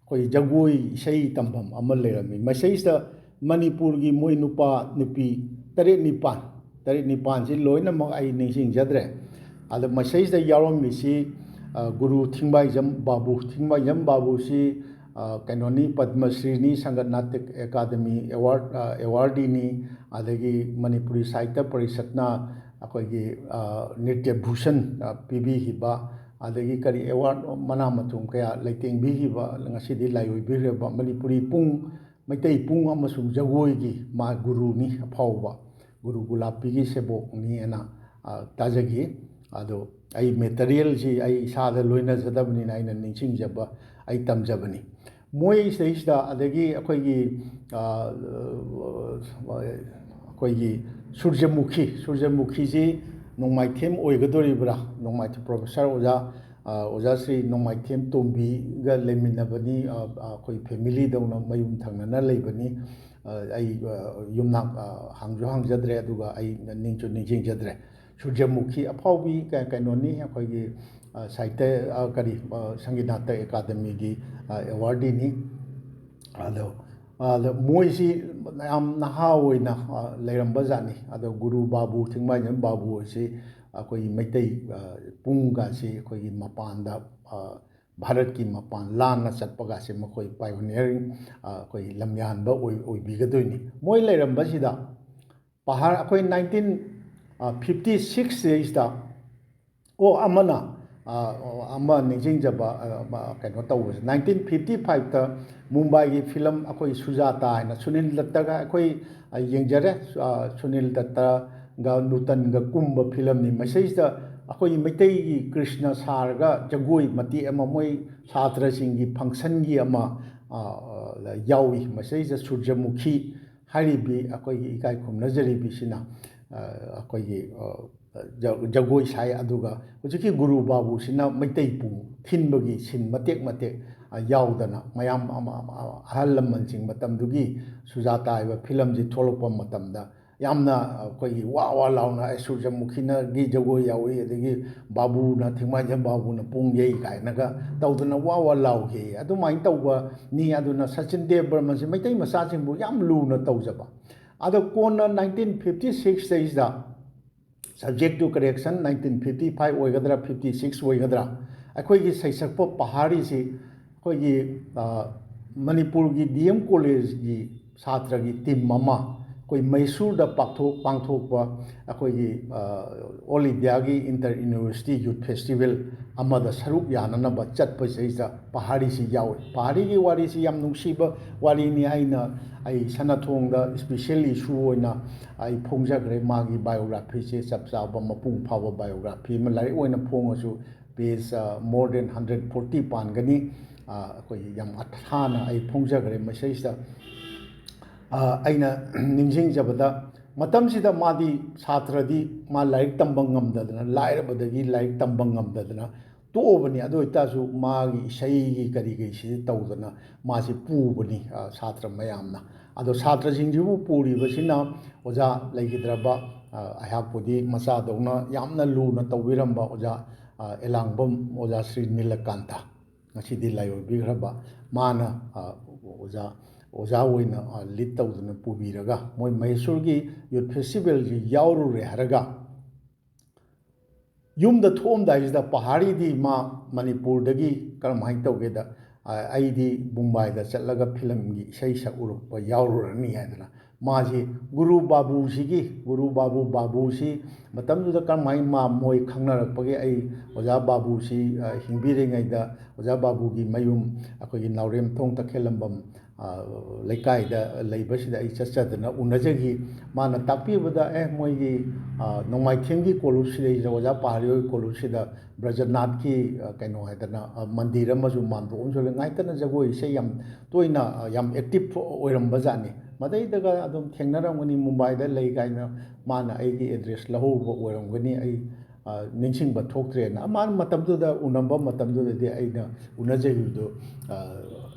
ꯑꯩꯈꯣꯏ ꯖꯒꯣꯏ ꯏꯁꯩ ꯇꯝꯐꯝ ꯑꯃ ꯂꯩꯔꯝꯃꯤ꯫ ꯃꯁꯤꯗꯩꯁꯤꯗ ꯃꯅꯤꯄꯨꯔꯒꯤ ꯃꯣꯏ ꯅꯨꯄꯥ ꯅꯨꯄꯤ ꯇꯔꯦꯠ ꯅꯤꯄꯥꯟ, ꯇꯔꯦꯠ ꯅꯤꯄꯥꯟꯁꯤ ꯂꯣꯏꯅꯃꯛ ꯑꯩ ꯅꯤꯡꯁꯤꯡꯖꯗ꯭ꯔꯦ꯫ ꯑꯗꯣ ꯃꯁꯤꯗꯩꯁꯤꯗ ꯌꯥꯎꯔꯝꯃꯤꯁꯤ, ꯑ, ꯒꯨꯔꯨ ꯊꯤꯡꯕꯥꯏꯖꯝ ꯕꯥꯕꯨ, ꯊꯤꯡꯕꯥꯏꯖꯝ ꯕꯥꯕꯨꯁꯤ, ꯑ, ꯀꯩꯅꯣꯅꯤ, ꯄꯗꯃ ꯁ꯭ꯔꯤꯅꯤ, ꯁꯪꯒꯠ ꯅꯥꯇꯛ ꯑꯦꯀꯥꯗꯃꯤ ꯑꯦꯋꯥꯔꯗ, ꯑ, ꯑꯦꯋꯥꯔꯗꯤꯅꯤ, ꯑꯗꯒꯤ ꯃꯅꯤꯄꯨꯔꯤ ꯁꯥꯍꯤꯇ꯭ꯌ ꯄꯔꯤꯁꯠꯅ ꯑꯩꯈꯣꯏꯒꯤ, ꯑ, ꯅ꯭ꯔꯤꯇ꯭ꯌ ꯚꯨꯁꯟ, ꯑ, ꯄꯤꯕꯤꯈꯤꯕ, ꯑꯗꯒꯤ ꯀꯔꯤ ꯑꯦꯋꯥꯔꯗ ꯃꯅꯥ ꯃꯊꯨꯝ ꯀꯌꯥ ꯂꯩꯇꯦꯡꯕꯤꯈꯤꯕ, ꯉꯁꯤꯗꯤ ꯂꯥꯏꯑꯣꯏꯕꯤꯈ꯭ꯔꯕ ꯃꯅꯤꯄꯨꯔꯤ ꯄꯨꯡ, ꯃꯩꯇꯩ ꯄꯨꯡ ꯑꯃꯁꯨꯡ ꯖꯒꯣꯏꯒꯤ ꯃꯥ ꯒꯨꯔꯨꯅꯤ, ꯑꯐꯥꯎꯕ ꯒꯨꯔꯨ ꯒꯨꯂꯥꯞꯄꯤꯒꯤ ꯁꯦꯕꯣꯛꯅꯤ ꯍꯥꯏꯅ, ꯑ, ꯇꯥꯖꯈꯤ꯫ ꯑꯗꯣ ꯑꯩ ꯃꯦꯇꯔꯤꯌꯦꯜꯁꯤ ꯑꯩ ꯏꯁꯥꯗ ꯂꯣꯏꯅꯖꯗꯕꯅꯤꯅ ꯑꯩꯅ ꯅꯤꯡꯁꯤꯡꯖꯕ, ꯑꯩ ꯇꯝꯖꯕꯅꯤ꯫ ꯃꯣꯏ ꯁꯤꯗꯩꯁꯤꯗ ꯑꯗꯒꯤ ꯑꯩꯈꯣꯏꯒꯤ, ꯑ, ꯑꯩꯈꯣꯏꯒꯤ ꯁꯨꯔꯖꯃꯨꯈꯤ, ꯁꯨꯔꯖꯃꯨꯈꯤꯁꯤ ꯅꯣꯡꯃꯥꯏꯊꯦꯝ ꯑꯣꯏꯒꯗꯣꯔꯤꯕ꯭ꯔꯥ? ꯅꯣꯡꯃꯥꯏꯊꯦꯝ ꯄ꯭ꯔꯣꯐꯦꯁꯔ ꯑꯣꯖꯥ, ꯑ, ꯑꯣꯖꯥ ꯁ꯭ꯔꯤ ꯅꯣꯡꯃꯥꯏꯊꯦꯝ ꯇꯣꯝꯕꯤꯒ ꯂꯩꯃꯤꯟꯅꯕꯅꯤ꯫ ꯑ, ꯑ, ꯑꯩꯈꯣꯏ ꯐꯦꯃꯤꯂꯤꯗꯧꯅ ꯃꯌꯨꯝ ꯊꯪꯅꯅ ꯂꯩꯕꯅꯤ꯫ ꯑ, ꯑꯩ, ꯑ, ꯌꯨꯝꯅꯥꯛ, ꯑ, ꯍꯪꯁꯨ ꯍꯪꯖꯗ꯭ꯔꯦ, ꯑꯗꯨꯒ ꯑꯩ ꯅꯤꯡꯁꯨ ꯅꯤꯡꯁꯤꯡꯖꯗ꯭ꯔꯦ꯫ ꯁꯨꯔꯖꯃꯨꯈꯤ ꯑꯐꯥꯎꯕꯤ ꯀ-, ꯀꯩꯅꯣꯅꯤ, ꯑꯩꯈꯣꯏꯒꯤ, ꯑ, ꯁꯥꯍꯤꯇ꯭ꯌ, ꯑ, ꯀꯔꯤ, ꯑ, ꯁꯪꯒꯤꯠ ꯅꯥꯇꯛ ꯑꯦꯀꯥꯗꯃꯤꯒꯤ, ꯑ, ꯑꯦꯋꯥꯔꯗꯤꯅꯤ꯫ ꯑꯗꯣ, ꯑꯗꯣ ꯃꯣꯏꯁꯤ ꯌꯥꯝ ꯅꯍꯥ ꯑꯣꯏꯅ, ꯑ, ꯂꯩꯔꯝꯕ ꯖꯥꯠꯅꯤ꯫ ꯑꯗꯣ ꯒꯨꯔꯨ ꯕꯥꯕꯨ, ꯊꯤꯡꯕꯥꯏꯖꯝ ꯕꯥꯕꯨ ꯍꯥꯏꯁꯤ ꯑꯩꯈꯣꯏꯒꯤ ꯃꯩꯇꯩ, ꯑ, ꯄꯨꯡꯒꯁꯤ ꯑꯩꯈꯣꯏꯒꯤ ꯃꯄꯥꯟꯗ, ꯑ, ꯚꯥꯔꯠꯀꯤ ꯃꯄꯥꯟ ꯂꯥꯟꯅ ꯆꯠꯄꯒꯁꯦ ꯃꯈꯣꯏ ꯄꯥꯏꯑꯣꯅꯤꯌꯔꯤꯡ, ꯑ, ꯑꯩꯈꯣꯏ ꯂꯝꯌꯥꯟꯕ ꯑꯣꯏ-, ꯑꯣꯏꯕꯤꯒꯗꯣꯏꯅꯤ꯫ ꯃꯣꯏ ꯂꯩꯔꯝꯕꯁꯤꯗ ꯄꯍꯥꯔ ꯑꯩꯈꯣꯏ ꯅꯥꯏꯟꯇꯤꯟ ꯐꯤꯐꯇꯤ ꯁꯤꯛꯁ ꯁꯤꯗꯩꯁꯤꯗ, ꯑꯣ, ꯑꯃꯅ, ꯑ, ꯑꯃ ꯅꯤꯡꯁꯤꯡꯖꯕ, ꯑ, ꯑꯃ ꯀꯩꯅꯣ ꯇꯧꯕꯁꯦ, ꯅꯥꯏꯟꯇꯤꯟ ꯐꯤꯐꯇꯤ ꯐꯥꯏꯚꯇ ꯃꯨꯝꯕꯥꯏꯒꯤ ꯐꯤꯂꯝ ꯑꯩꯈꯣꯏ ꯁꯨꯖꯥꯇꯥ ꯍꯥꯏꯅ ꯁꯨꯅꯤꯜ ꯗꯠꯇꯒ ꯑꯩꯈꯣꯏ, ꯑ, ꯌꯦꯡꯖꯔꯦ꯫ ꯑ, ꯁꯨꯅꯤꯜ ꯗꯠꯇꯒ ꯅꯨꯇꯟꯒ ꯀꯨꯝꯕ ꯐꯤꯂꯝꯅꯤ꯫ ꯃꯁꯤꯗꯩꯁꯤꯗ ꯑꯩꯈꯣꯏꯒꯤ ꯃꯩꯇꯩꯒꯤ ꯀ꯭ꯔꯤꯁꯅ ꯁꯥꯔꯒ ꯖꯒꯣꯏ ꯃꯇꯦꯛ ꯑꯃ, ꯃꯣꯏ ꯁꯥꯇ꯭ꯔꯁꯤꯡꯒꯤ ꯐꯪꯁꯟꯒꯤ ꯑꯃ, ꯑ, ꯑ, ꯌꯥꯎꯏ꯫ ꯃꯁꯤꯗꯩꯁꯤꯗ ꯁꯨꯔꯖꯃꯨꯈꯤ ꯍꯥꯏꯔꯤꯕꯤ ꯑꯩꯈꯣꯏꯒꯤ ꯏꯀꯥꯏ ꯈꯨꯝꯅꯖꯔꯤꯕꯤꯁꯤꯅ, ꯑ, ꯑꯩꯈꯣꯏꯒꯤ, ꯑ, ꯖ-, ꯖꯒꯣꯏ ꯁꯥꯏ꯫ ꯑꯗꯨꯒ ꯍꯧꯖꯤꯛꯀꯤ ꯒꯨꯔꯨ ꯕꯥꯕꯨꯁꯤꯅ ꯃꯩꯇꯩ ꯄꯨ ꯊꯤꯟꯕꯒꯤ ꯁꯤꯟ ꯃꯇꯦꯛ ꯃꯇꯦꯛ, ꯑ, ꯌꯥꯎꯗꯅ ꯃꯌꯥꯝ ꯑꯃ, ꯑꯃ, ꯑꯃ, ꯑꯍꯜ ꯂꯃꯟꯁꯤꯡ ꯃꯇꯝꯗꯨꯒꯤ ꯁꯨꯖꯥꯇꯥ ꯍꯥꯏꯕ ꯐꯤꯂꯝꯁꯤ ꯊꯣꯛꯂꯛꯄ ꯃꯇꯝꯗ ꯌꯥꯝꯅ ꯑꯩꯈꯣꯏꯒꯤ ꯋꯥ ꯋꯥ ꯂꯥꯎꯅ, "ꯑꯩ ꯁꯨꯔꯖꯃꯨꯈꯤꯅꯒꯤ ꯖꯒꯣꯏ ꯌꯥꯎꯏ, ꯑꯗꯒꯤ ꯕꯥꯕꯨꯅ, ꯊꯤꯡꯃꯥꯏꯖꯝ ꯕꯥꯕꯨꯅ ꯄꯨꯡ ꯌꯩ" ꯀꯥꯏꯅꯒ ꯇꯧꯗꯅ ꯋꯥ ꯋꯥ ꯂꯥꯎꯈꯤ꯫ ꯑꯗꯨꯃꯥꯏꯅ ꯇꯧꯕꯅꯤ꯫ ꯑꯗꯨꯅ ꯁꯆꯤꯟ ꯗꯦꯕ ꯕꯔꯃꯟꯁꯤ ꯃꯩꯇꯩ ꯃꯆꯥꯁꯤꯡꯕꯨ ꯌꯥꯝ ꯂꯨꯅ ꯇꯧꯖꯕ꯫ ꯑꯗꯣ ꯀꯣꯟꯅ nineteen fifty six ꯁꯤꯗꯩꯁꯤꯗ, subject to correction, nineteen fifty five ꯑꯣꯏꯒꯗ꯭ꯔꯥ, fifty six ꯑꯣꯏꯒꯗ꯭ꯔꯥ, ꯑꯩꯈꯣꯏꯒꯤ ꯁꯩꯁꯛꯄ ꯄꯍꯥꯔꯤꯁꯤ ꯑꯩꯈꯣꯏꯒꯤ, ꯑ, ꯃꯅꯤꯄꯨꯔꯒꯤ D M collegeꯀꯤ ꯁꯥꯇ꯭ꯔꯒꯤ team ꯑꯃ ꯑꯩꯈꯣꯏ ꯃꯩꯁꯨꯔꯗ ꯄꯥꯛꯊꯣꯛ-, ꯄꯥꯡꯊꯣꯛꯄ ꯑꯩꯈꯣꯏꯒꯤ, ꯑ, All Indiaꯒꯤ Inter University Youth Festival ꯑꯃꯗ ꯁꯔꯨꯛ ꯌꯥꯅꯅꯕ ꯆꯠꯄꯁꯤꯗꯩꯁꯤꯗ ꯄꯍꯥꯔꯤꯁꯤ ꯌꯥꯎꯏ꯫ ꯄꯍꯥꯔꯤꯒꯤ ꯋꯥꯔꯤꯁꯤ ꯌꯥꯝ ꯅꯨꯡꯁꯤꯕ ꯋꯥꯔꯤꯅꯤ꯫ ꯑꯩꯅ, ꯑꯩ ꯁꯅꯥꯊꯣꯡꯗ special issue ꯑꯣꯏꯅ ꯑꯩ ꯐꯣꯡꯖꯈ꯭ꯔꯦ꯫ ꯃꯥꯒꯤ biographyꯁꯦ ꯆꯞ ꯆꯥꯕ ꯃꯄꯨꯡ ꯐꯥꯕ biography ꯑꯃ ꯂꯥꯏꯔꯤꯛ ꯑꯣꯏꯅ ꯐꯣꯡꯉꯁꯨ page, ꯑ, more than hundred forty ꯄꯥꯟꯒꯅꯤ꯫ ꯑ, ꯑꯩꯈꯣꯏꯒꯤ ꯌꯥꯝ ꯑꯊꯥꯅ ꯑꯩ ꯐꯣꯡꯖꯈ꯭ꯔꯦ꯫ ꯃꯁꯤꯗꯩꯁꯤꯗ, ꯑ, ꯑꯩꯅ ꯅꯤꯡꯁꯤꯡꯖꯕꯗ, ꯃꯇꯝꯁꯤꯗ ꯃꯥꯗꯤ ꯁꯥꯇ꯭ꯔꯗꯤ ꯃꯥ ꯂꯥꯏꯔꯤꯛ ꯇꯝꯕ ꯉꯝꯗꯗꯅ, ꯂꯥꯏꯔꯕꯗꯒꯤ ꯂꯥꯏꯔꯤꯛ ꯇꯝꯕ ꯉꯝꯗꯗꯅ ꯇꯣꯛꯑꯕꯅꯤ꯫ ꯑꯗꯨ ꯑꯣꯏꯇꯥꯔꯁꯨ ꯃꯥꯒꯤ ꯏꯁꯩꯒꯤ ꯀꯔꯤ ꯀꯔꯤꯁꯤꯗꯤ ꯇꯧꯗꯅ ꯃꯥꯁꯤ ꯄꯨꯕꯅꯤ, ꯑ, ꯁꯥꯇ꯭ꯔ ꯃꯌꯥꯝꯅ꯫ ꯑꯗꯣ ꯁꯥꯇ꯭ꯔꯁꯤꯡꯁꯤꯕꯨ ꯄꯨꯔꯤꯕꯁꯤꯅ ꯑꯣꯖꯥ ꯂꯩꯈꯤꯗ꯭ꯔꯕ, ꯑ, ꯑꯩꯍꯥꯛꯄꯨꯗꯤ ꯃꯆꯥꯗꯧꯅ ꯌꯥꯝꯅ ꯂꯨꯅ ꯇꯧꯕꯤꯔꯝꯕ ꯑꯣꯖꯥ, ꯑ, ꯑꯦꯂꯥꯡꯕꯝ ꯑꯣꯖꯥ ꯁ꯭ꯔꯤ ꯅꯤꯂꯀꯥꯟꯇ, ꯉꯁꯤꯗꯤ ꯂꯥꯏꯑꯣꯏꯕꯤꯈ꯭ꯔꯕ, ꯃꯥꯅ, ꯑ, ꯑꯣꯖꯥ, ꯑꯣꯖꯥ ꯑꯣꯏꯅ, ꯑ, lead ꯇꯧꯗꯨꯅ ꯄꯨꯕꯤꯔꯒ ꯃꯣꯏ ꯃꯍꯦꯁꯣꯔꯒꯤ youth festivalꯁꯤ ꯌꯥꯎꯔꯨꯔꯦ ꯍꯥꯏꯔꯒ ꯌꯨꯝꯗ ꯊꯣꯛꯑꯝꯗꯥꯏꯁꯤꯗ ꯄꯍꯥꯔꯤꯗꯤ ꯃꯥ ꯃꯅꯤꯄꯨꯔꯗꯒꯤ ꯀꯔꯝꯍꯥꯏꯅ ꯇꯧꯒꯦꯗ, ꯑ, "ꯑꯩꯗꯤ ꯕꯨꯝꯕꯥꯏꯗ ꯆꯠꯂꯒ ꯐꯤꯂꯝꯒꯤ ꯏꯁꯩ ꯁꯛꯎꯔꯛꯄ ꯌꯥꯎꯔꯨꯔꯅꯤ" ꯍꯥꯏꯗꯅ ꯃꯥꯁꯤ ꯒꯨꯔꯨ ꯕꯥꯕꯨꯁꯤꯒꯤ, ꯒꯨꯔꯨ ꯕꯥꯕꯨ, ꯕꯥꯕꯨꯁꯤ ꯃꯇꯝꯗꯨꯗ ꯀꯔꯝꯍꯥꯏꯅ ꯃꯥ ꯃꯣꯏ ꯈꯪꯅꯔꯛꯄꯒꯦ? ꯑꯩ ꯑꯣꯖꯥ ꯕꯥꯕꯨꯁꯤ, ꯑ, ꯍꯤꯡꯕꯤꯔꯤꯉꯩꯗ ꯑꯣꯖꯥ ꯕꯥꯕꯨꯒꯤ ꯃꯌꯨꯝ ꯑꯩꯈꯣꯏꯒꯤ ꯅꯥꯎꯔꯦꯝꯊꯣꯡ ꯇꯈꯦꯜꯂꯝꯕꯝ ꯑ, ꯂꯩꯀꯥꯏꯗ ꯂꯩꯕꯁꯤꯗ ꯑꯩ ꯆꯠꯆꯗꯅ ꯎꯅꯖꯈꯤ꯫ ꯃꯥꯅ ꯇꯥꯛꯄꯤꯕꯗ, "ꯑꯦ, ꯃꯣꯏꯒꯤ, ꯑ, ꯅꯣꯡꯃꯥꯏꯊꯦꯝꯒꯤ ꯀꯣꯂꯨꯞꯁꯤꯗꯩꯁꯤꯗ, ꯑꯣꯖꯥ ꯄꯍꯥꯔꯤ ꯍꯣꯏ ꯀꯣꯂꯨꯞꯁꯤꯗ ꯕ꯭ꯔꯖꯅꯥꯊꯀꯤ, ꯑ, ꯀꯩꯅꯣ ꯍꯥꯏꯗꯅ, ꯑ, ꯃꯟꯗꯤꯔ ꯑꯃꯁꯨ ꯃꯥꯟꯗꯣꯞ ꯑꯃꯁꯨ ꯂꯩ꯫ ꯉꯥꯏꯇꯅ ꯖꯒꯣꯏ ꯏꯁꯩ ꯌꯥꯝ ꯇꯣꯏꯅ, ꯑ, ꯌꯥꯝ active ꯑꯣꯏꯔꯝꯕ ꯖꯥꯠꯅꯤ꯫ ꯃꯗꯩꯗꯒ ꯑꯗꯨꯝ ꯊꯦꯡꯅꯔꯝꯒꯅꯤ, ꯃꯨꯝꯕꯥꯏꯗ ꯂꯩ" ꯀꯥꯏꯅ ꯃꯥꯅ ꯑꯩꯒꯤ address ꯂꯧꯍꯧꯕ ꯑꯣꯏꯔꯝꯒꯅꯤ꯫ ꯑꯩ, ꯑ, ꯅꯤꯡꯁꯤꯡꯕ ꯊꯣꯛꯇ꯭ꯔꯦꯅ꯫ ꯃꯥꯅ ꯃꯇꯝꯗꯨꯗ ꯎꯅꯕ ꯃꯇꯝꯗꯨꯗꯗꯤ ꯑꯩꯅ ꯎꯅꯖꯈꯤꯕꯗꯨ, ꯑ,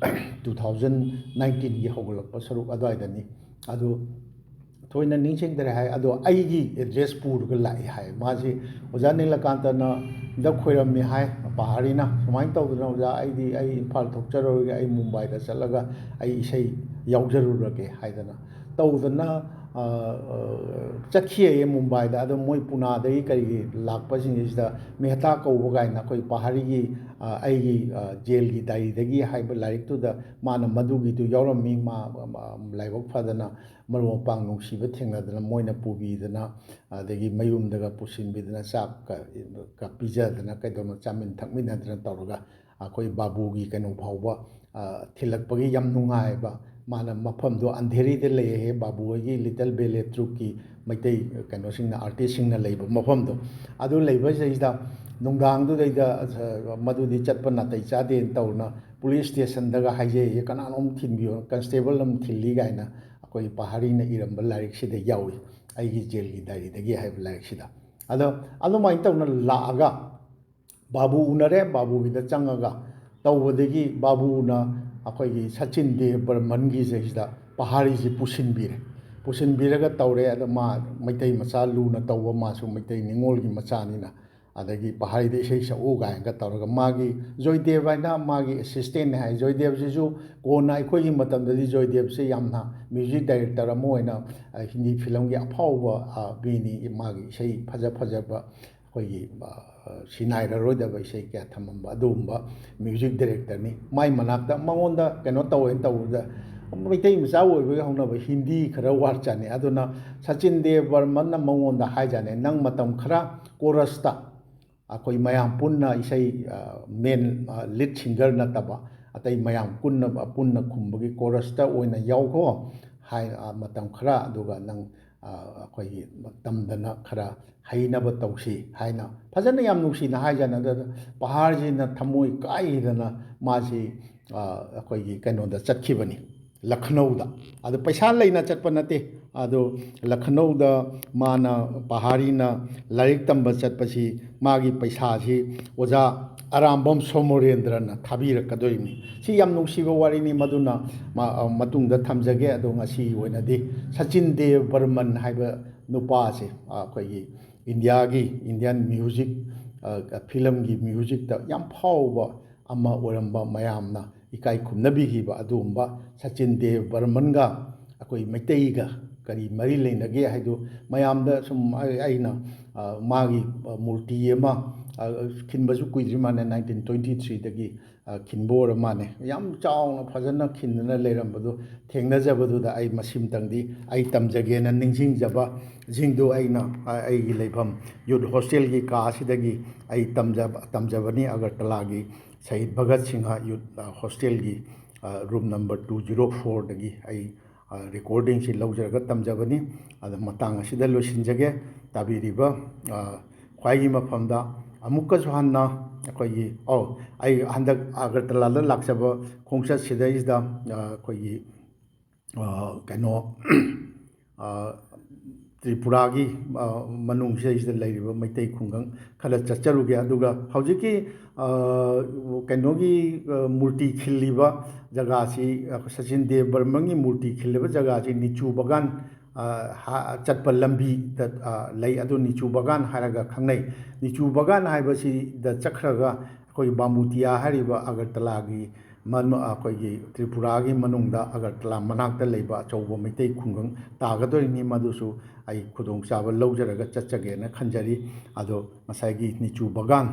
two thousand nineteenꯒꯤ ꯍꯧꯒꯠꯂꯛꯄ ꯁꯔꯨꯛ ꯑꯗꯨꯋꯥꯏꯗꯅꯤ꯫ ꯑꯗꯨ ꯊꯣꯏꯅ ꯅꯤꯡꯁꯤꯡꯗ꯭ꯔꯦ ꯍꯥꯏ꯫ ꯑꯗꯣ ꯑꯩꯒꯤ address ꯄꯨꯔꯒ ꯂꯥꯛꯏ ꯍꯥꯏ꯫ ꯃꯥꯁꯤ ꯑꯣꯖꯥ ꯅꯤꯂꯀꯥꯟꯇꯅ ꯗ ꯈꯣꯏꯔꯝꯃꯤ ꯍꯥꯏ꯫ ꯄꯍꯥꯔꯤꯅ ꯁꯨꯃꯥꯏꯅ ꯇꯧꯗꯅ, "ꯑꯣꯖꯥ, ꯑꯩꯗꯤ ꯑꯩ ꯏꯝꯐꯥꯜ ꯊꯣꯛꯆꯔꯔꯣꯏꯒꯦ, ꯑꯩ ꯃꯨꯝꯕꯥꯏꯗ ꯆꯠꯂꯒ ꯑꯩ ꯏꯁꯩ ꯌꯥꯎꯖꯔꯨꯔꯒꯦ" ꯍꯥꯏꯗꯅ ꯇꯧꯗꯅ, ꯑ, ꯑ, ꯆꯠꯈꯤꯑꯌꯦ ꯃꯨꯝꯕꯥꯏꯗ꯫ ꯑꯗꯣ ꯃꯣꯏ ꯄꯨꯅꯥꯗꯒꯤ ꯀꯔꯤꯒꯤ ꯂꯥꯛꯄꯁꯤꯡꯁꯤꯗ ꯃꯦꯍꯇꯥ ꯀꯧꯕ ꯀꯥꯏꯅ ꯑꯩꯈꯣꯏ ꯄꯍꯥꯔꯤꯒꯤ, ꯑ, ꯑꯩꯒꯤ, ꯑ, ꯖꯦꯜꯒꯤ ꯗꯥꯏꯔꯤꯗꯒꯤ ꯍꯥꯏꯕ ꯂꯥꯏꯔꯤꯛꯇꯨꯗ ꯃꯥꯅ ꯃꯗꯨꯒꯤꯗꯨ ꯌꯥꯎꯔꯝꯃꯤ꯫ ꯃꯥ, ꯃꯥ ꯂꯥꯏꯕꯛ ꯐꯗꯅ ꯃꯔꯨꯞ ꯃꯄꯥꯡ ꯅꯨꯡꯁꯤꯕ ꯊꯦꯡꯅꯗꯅ ꯃꯣꯏꯅ ꯄꯨꯕꯤꯗꯅ, ꯑꯗꯒꯤ ꯃꯌꯨꯝꯗꯒ ꯄꯨꯁꯤꯟꯕꯤꯗꯅ ꯆꯥꯛꯀ, ꯀ ꯄꯤꯖꯗꯅ ꯀꯩꯗꯧꯅ ꯆꯥꯃꯤꯟ ꯊꯛꯃꯤꯟꯅꯗꯅ ꯇꯧꯔꯒ ꯑꯩꯈꯣꯏ ꯕꯥꯕꯨꯒꯤ ꯀꯩꯅꯣ ꯐꯥꯎꯕ, ꯑ, ꯊꯤꯜꯂꯛꯄꯒꯤ ꯌꯥꯝ ꯅꯨꯡꯉꯥꯏꯕ꯫ ꯃꯥꯅ ꯃꯐꯝꯗꯣ ꯑꯟꯙꯦꯔꯤꯗ ꯂꯩꯌꯦ, ꯕꯥꯕꯨ ꯍꯣꯏꯒꯤ Little Ballet Troupeꯀꯤ ꯃꯩꯇꯩ ꯀꯩꯅꯣꯁꯤꯡꯅ, artistꯁꯤꯡꯅ ꯂꯩꯕ ꯃꯐꯝꯗꯣ꯫ ꯑꯗꯨ ꯂꯩꯕꯁꯤꯗꯩꯗ ꯅꯨꯡꯗꯥꯡꯗꯨꯗꯩꯗ, ꯑ, ꯃꯗꯨꯗꯤ ꯆꯠꯄ ꯅꯥꯇꯩ ꯆꯥꯗꯦꯅ ꯇꯧꯅ police stationꯗꯒ ꯍꯥꯏꯖꯩꯌꯦ, "ꯀꯅꯥꯅꯣꯝ ꯊꯤꯟꯕꯤꯌꯣ, constable ꯑꯃ ꯊꯤꯜꯂꯤ" ꯀꯥꯏꯅ ꯑꯩꯈꯣꯏ ꯄꯍꯥꯔꯤꯅ ꯏꯔꯝꯕ ꯂꯥꯏꯔꯤꯛꯁꯤꯗ ꯌꯥꯎꯏ, ꯑꯩꯒꯤ ꯖꯦꯜꯒꯤ ꯗꯥꯏꯔꯤꯗꯒꯤ ꯍꯥꯏꯕ ꯂꯥꯏꯔꯤꯛꯁꯤꯗ꯫ ꯑꯗꯣ ꯑꯗꯨꯃꯥꯏꯅ ꯇꯧꯅ ꯂꯥꯛꯑꯒ ꯕꯥꯕꯨ ꯎꯅꯔꯦ, ꯕꯥꯕꯨꯒꯤꯗ ꯆꯪꯉꯒ ꯇꯧꯕꯗꯒꯤ ꯕꯥꯕꯨꯅ ꯑꯩꯈꯣꯏꯒꯤ ꯁꯆꯤꯟ ꯗꯦꯕ ꯕꯔꯃꯟꯒꯤ ꯁꯤꯗ ꯄꯍꯥꯔꯤꯁꯤ ꯄꯨꯁꯤꯟꯕꯤꯔꯦ꯫ ꯄꯨꯁꯤꯟꯕꯤꯔꯒ ꯇꯧꯔꯦ꯫ ꯑꯗꯣ ꯃꯥ ꯃꯩꯇꯩ ꯃꯆꯥ ꯂꯨꯅ ꯇꯧꯕ, ꯃꯥꯁꯨ ꯃꯩꯇꯩ ꯅꯤꯉꯣꯜꯒꯤ ꯃꯆꯥꯅꯤꯅ, ꯑꯗꯒꯤ ꯄꯍꯥꯔꯤꯗ ꯏꯁꯩ ꯁꯛꯎ ꯀꯥꯏꯅꯒ ꯇꯧꯔꯒ, ꯃꯥꯒꯤ ꯖꯣꯏꯗꯦꯕ ꯍꯥꯏꯅ ꯃꯥꯒꯤ assistantꯅꯦ ꯍꯥꯏ꯫ ꯖꯣꯏꯗꯦꯕꯁꯤꯁꯨ ꯀꯣꯟꯅ ꯑꯩꯈꯣꯏꯒꯤ ꯃꯇꯝꯗꯗꯤ ꯖꯣꯏꯗꯦꯕꯁꯦ ꯌꯥꯝꯅ music director ꯑꯃ ꯑꯣꯏꯅ, ꯑ, ꯍꯤꯟꯗꯤ filmꯒꯤ ꯑꯐꯥꯎꯕ, ꯑ, ꯃꯤꯅꯤ꯫ ꯃꯥꯒꯤ ꯏꯁꯩ ꯐꯖ ꯐꯖꯕ ꯑꯩꯈꯣꯏꯒꯤ, ꯑ, ꯁꯤꯅꯥꯏꯔꯔꯣꯏꯗꯕ ꯏꯁꯩ ꯀꯌꯥ ꯊꯝꯃꯝꯕ ꯑꯗꯨꯒꯨꯝꯕ music directorꯅꯤ꯫ ꯃꯥꯏ ꯃꯅꯥꯛꯇ ꯃꯉꯣꯟꯗ ꯀꯩꯅꯣ ꯇꯧꯋꯦꯅ ꯇꯧꯕꯗ, ꯃꯩꯇꯩ ꯃꯆꯥ ꯑꯣꯏꯕꯒꯤ ꯍꯧꯅꯕ ꯍꯤꯟꯗꯤ ꯈꯔ ꯋꯥꯠꯆꯅꯤ꯫ ꯑꯗꯨꯅ ꯁꯆꯤꯟ ꯗꯦꯕ ꯕꯔꯃꯟꯅ ꯃꯉꯣꯟꯗ ꯍꯥꯏꯖꯥꯅꯦ, "ꯅꯪ ꯃꯇꯝ ꯈꯔ chorusꯇ ꯑꯩꯈꯣꯏ ꯃꯌꯥꯝ ꯄꯨꯟꯅ ꯏꯁꯩ, ꯑ, main, ꯑ, lead singer ꯅꯠꯇꯕ, ꯑꯇꯩ ꯃꯌꯥꯝ ꯄꯨꯟꯅ, ꯄꯨꯟꯅ ꯈꯨꯝꯕꯒꯤ ꯀꯣꯔꯁꯇ ꯑꯣꯏꯅ ꯌꯥꯎꯈꯣ ꯍꯥꯏ, ꯑ, ꯃꯇꯝ ꯈꯔ, ꯑꯗꯨꯒ ꯅꯪ, ꯑ, ꯑꯩꯈꯣꯏꯒꯤ ꯇꯝꯗꯅ ꯈꯔ ꯍꯩꯅꯕ ꯇꯧꯁꯤ ꯍꯥꯏꯅ ꯐꯖꯅ ꯌꯥꯝ ꯅꯨꯡꯁꯤꯅ ꯍꯥꯏꯖꯅꯗꯅ ꯄꯍꯥꯔꯁꯤꯅ ꯊꯃꯣꯏ ꯀꯥꯏꯗꯅ ꯃꯥꯁꯤ, ꯑ, ꯑꯩꯈꯣꯏꯒꯤ ꯀꯩꯅꯣꯗ ꯆꯠꯈꯤꯕꯅꯤ, ꯂꯈꯅꯧꯗ꯫ ꯑꯗꯨ ꯄꯩꯁꯥ ꯂꯩꯅ ꯆꯠꯄ ꯅꯠꯇꯦ꯫ ꯑꯗꯣ ꯂꯈꯅꯧꯗ ꯃꯥꯅ, ꯄꯍꯥꯔꯤꯅ ꯂꯥꯏꯔꯤꯛ ꯇꯝꯕ ꯆꯠꯄꯁꯤ ꯃꯥꯒꯤ ꯄꯩꯁꯥꯁꯤ ꯑꯣꯖꯥ ꯑꯔꯥꯝꯕꯝ ꯁꯣꯃꯣꯔꯦꯟꯗ꯭ꯔꯅ ꯊꯥꯕꯤꯔꯛꯀꯗꯣꯔꯤꯕꯅꯤ꯫ ꯁꯤ ꯌꯥꯝ ꯅꯨꯡꯁꯤꯕ ꯋꯥꯔꯤꯅꯤ, ꯃꯗꯨꯅ ꯃ-, ꯑ, ꯃꯇꯨꯡꯗ ꯊꯝꯖꯒꯦ꯫ ꯑꯗꯣ ꯉꯁꯤꯒꯤ ꯑꯣꯏꯅꯗꯤ ꯁꯆꯤꯟ ꯗꯦꯕ ꯕꯔꯃꯟ ꯍꯥꯏꯕ ꯅꯨꯄꯥ ꯑꯁꯦ, ꯑ, ꯑꯩꯈꯣꯏꯒꯤ ꯏꯟꯗꯤꯌꯥꯒꯤ, ꯏꯟꯗꯤꯌꯥꯟ ꯃ꯭ꯌꯨꯖꯤꯛ, ꯑ, ꯐꯤꯂꯝꯒꯤ ꯃ꯭ꯌꯨꯖꯤꯛꯇ ꯌꯥꯝ ꯐꯥꯎꯕ ꯑꯃ ꯑꯣꯏꯔꯝꯕ, ꯃꯌꯥꯝꯅ ꯏꯀꯥꯏ ꯈꯨꯝꯅꯕꯤꯈꯤꯕ ꯑꯗꯨꯒꯨꯝꯕ ꯁꯆꯤꯟ ꯗꯦꯕ ꯕꯔꯃꯟꯒ ꯑꯩꯈꯣꯏ ꯃꯩꯇꯩꯒ ꯀꯔꯤ ꯃꯔꯤ ꯂꯩꯅꯒꯦ ꯍꯥꯏꯗꯨ ꯃꯌꯥꯝꯗ ꯁꯨꯝ ꯑꯩ-, ꯑꯩꯅ, ꯑ, ꯃꯥꯒꯤ, ꯑ, ꯃꯨꯔꯇꯤ ꯑꯃ, ꯑ, ꯈꯤꯟꯕꯁꯨ ꯀꯨꯏꯗ꯭ꯔꯤ ꯃꯥꯜꯂꯦ, ꯅꯥꯏꯟꯇꯤꯟ ꯇ꯭ꯋꯦꯟꯇꯤ ꯊ꯭ꯔꯤꯗꯒꯤ, ꯑ, ꯈꯤꯟꯕ ꯑꯣꯏꯔ ꯃꯥꯜꯂꯦ꯫ ꯌꯥꯝ ꯆꯥꯎꯅ ꯐꯖꯅ ꯈꯤꯟꯗꯅ ꯂꯩꯔꯝꯕꯗꯨ ꯊꯦꯡꯅꯖꯕꯗꯨꯗ ꯑꯩ ꯃꯁꯤꯃꯇꯪꯗꯤ ꯑꯩ ꯇꯝꯖꯒꯦꯅ ꯅꯤꯡꯁꯤꯡꯖꯕꯁꯤꯡꯗꯨ ꯑꯩꯅ, ꯑ, ꯑꯩꯒꯤ ꯂꯩꯐꯝ ꯌꯨꯠ ꯍꯣꯁꯇꯦꯜꯒꯤ ꯀꯥ ꯑꯁꯤꯗꯒꯤ ꯑꯩ ꯇꯝꯖꯕ, ꯇꯝꯖꯕꯅꯤ꯫ ꯑꯒꯔꯇꯂꯥꯒꯤ ꯁꯍꯤꯗ ꯚꯒꯠ ꯁꯤꯡꯍ ꯌꯨꯠ, ꯑ, ꯍꯣꯁꯇꯦꯜꯒꯤ, ꯑ, ꯔꯨꯝ ꯅꯝꯕꯔ ꯇꯨ ꯖꯤꯔꯣ ꯐꯣꯔꯗꯒꯤ ꯑꯩ, ꯑ, ꯔꯦꯀꯣꯔꯗꯤꯡꯁꯤ ꯂꯧꯖꯔꯒ ꯇꯝꯖꯕꯅꯤ꯫ ꯑꯗ ꯃꯇꯥꯡ ꯑꯁꯤꯗ ꯂꯣꯏꯁꯤꯟꯖꯒꯦ꯫ ꯇꯥꯕꯤꯔꯤꯕ, ꯑ, ꯈ꯭ꯋꯥꯏꯒꯤ ꯃꯐꯝꯗ ꯑꯃꯨꯛꯀꯁꯨ ꯍꯟꯅ ꯑꯩꯈꯣꯏꯒꯤ, ꯑꯧ, ꯑꯩ ꯍꯟꯗꯛ ꯑꯒꯔꯇꯂꯥꯗ ꯂꯥꯛꯆꯕ ꯈꯣꯡꯆꯠꯁꯤꯗꯩꯁꯤꯗ, ꯑ, ꯑꯩꯈꯣꯏꯒꯤ, ꯑ, ꯀꯩꯅꯣ, ꯑ, ꯇ꯭ꯔꯤꯄꯨꯔꯥꯒꯤ, ꯑ, ꯃꯅꯨꯡꯁꯤꯗꯩꯁꯤꯗ ꯂꯩꯔꯤꯕ ꯃꯩꯇꯩ ꯈꯨꯡꯒꯪ ꯈꯔ ꯆꯠꯆꯔꯨꯒꯦ꯫ ꯑꯗꯨꯒ ꯍꯧꯖꯤꯛꯀꯤ, ꯑ, ꯀꯩꯅꯣꯒꯤ, ꯑ, ꯃꯨꯔꯇꯤ ꯈꯤꯜꯂꯤꯕ ꯖꯒꯥꯁꯤ, ꯑ, ꯁꯆꯤꯟ ꯗꯦꯕ ꯕꯔꯃꯟꯒꯤ ꯃꯨꯔꯇꯤ ꯈꯤꯜꯂꯤꯕ ꯖꯒꯥꯁꯤ ꯅꯤꯆꯨ ꯕꯒꯥꯟ, ꯑ, ꯍꯥ-, ꯆꯠꯄ ꯂꯝꯕꯤꯗ, ꯑ, ꯂꯩ꯫ ꯑꯗꯨ ꯅꯤꯆꯨ ꯕꯒꯥꯟ ꯍꯥꯏꯔꯒ ꯈꯪꯅꯩ꯫ ꯅꯤꯆꯨ ꯕꯒꯥꯟ ꯍꯥꯏꯕꯁꯤꯗ ꯆꯠꯈ꯭ꯔꯒ ꯑꯩꯈꯣꯏꯒꯤ ꯕꯥꯃꯨꯇꯤꯌꯥ ꯍꯥꯏꯔꯤꯕ ꯑꯒꯔꯇꯂꯥꯒꯤ ꯃꯅꯨ-, ꯑꯩꯈꯣꯏꯒꯤ ꯇ꯭ꯔꯤꯄꯨꯔꯥꯒꯤ ꯃꯅꯨꯡꯗ ꯑꯒꯔꯇꯂꯥ ꯃꯅꯥꯛꯇ ꯂꯩꯕ ꯑꯆꯧꯕ ꯃꯩꯇꯩ ꯈꯨꯡꯒꯪ ꯇꯥꯒꯗꯣꯔꯤꯅꯤ꯫ ꯃꯗꯨꯁꯨ ꯑꯩ ꯈꯨꯗꯣꯡꯆꯥꯕ ꯂꯧꯖꯔꯒ ꯆꯠꯆꯒꯦꯅ ꯈꯟꯖꯔꯤ꯫ ꯑꯗꯣ ꯉꯁꯥꯏꯒꯤ ꯅꯤꯆꯨ ꯕꯒꯥꯟ,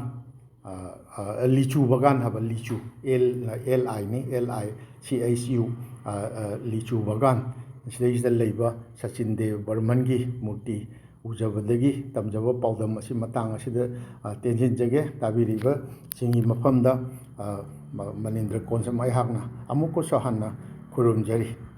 ꯑ, ꯑ, ꯂꯤꯆꯨ ꯕꯒꯥꯟ ꯍꯥꯏꯕ, ꯂꯤꯆꯨ, ꯑꯦꯜ, ꯑꯦꯜ ꯑꯥꯏꯅꯤ, L I C H U, ꯑ, ꯑ, ꯂꯤꯆꯨ ꯕꯒꯥꯟ, ꯁꯤꯗꯩꯁꯤꯗ ꯂꯩꯕ ꯁꯆꯤꯟ ꯗꯦꯕ ꯕꯔꯃꯟꯒꯤ ꯃꯨꯔꯇꯤ ꯎꯖꯕꯗꯒꯤ ꯇꯝꯖꯕ ꯄꯥꯎꯗꯝ ꯑꯁꯤ ꯃꯇꯥꯡ ꯑꯁꯤꯗ, ꯑ, ꯇꯦꯟꯁꯤꯟꯖꯒꯦ꯫ ꯇꯥꯕꯤꯔꯤꯕꯁꯤꯡꯒꯤ ꯃꯐꯝꯗ, ꯑ, ꯃ-, ꯃꯅꯤꯟꯗ꯭ꯔ ꯀꯣꯟꯁꯝ ꯑꯩꯍꯥꯛꯅ ꯑꯃꯨꯛꯀꯁꯨ ꯍꯟꯅ ꯈꯨꯔꯨꯝꯖꯔꯤ꯫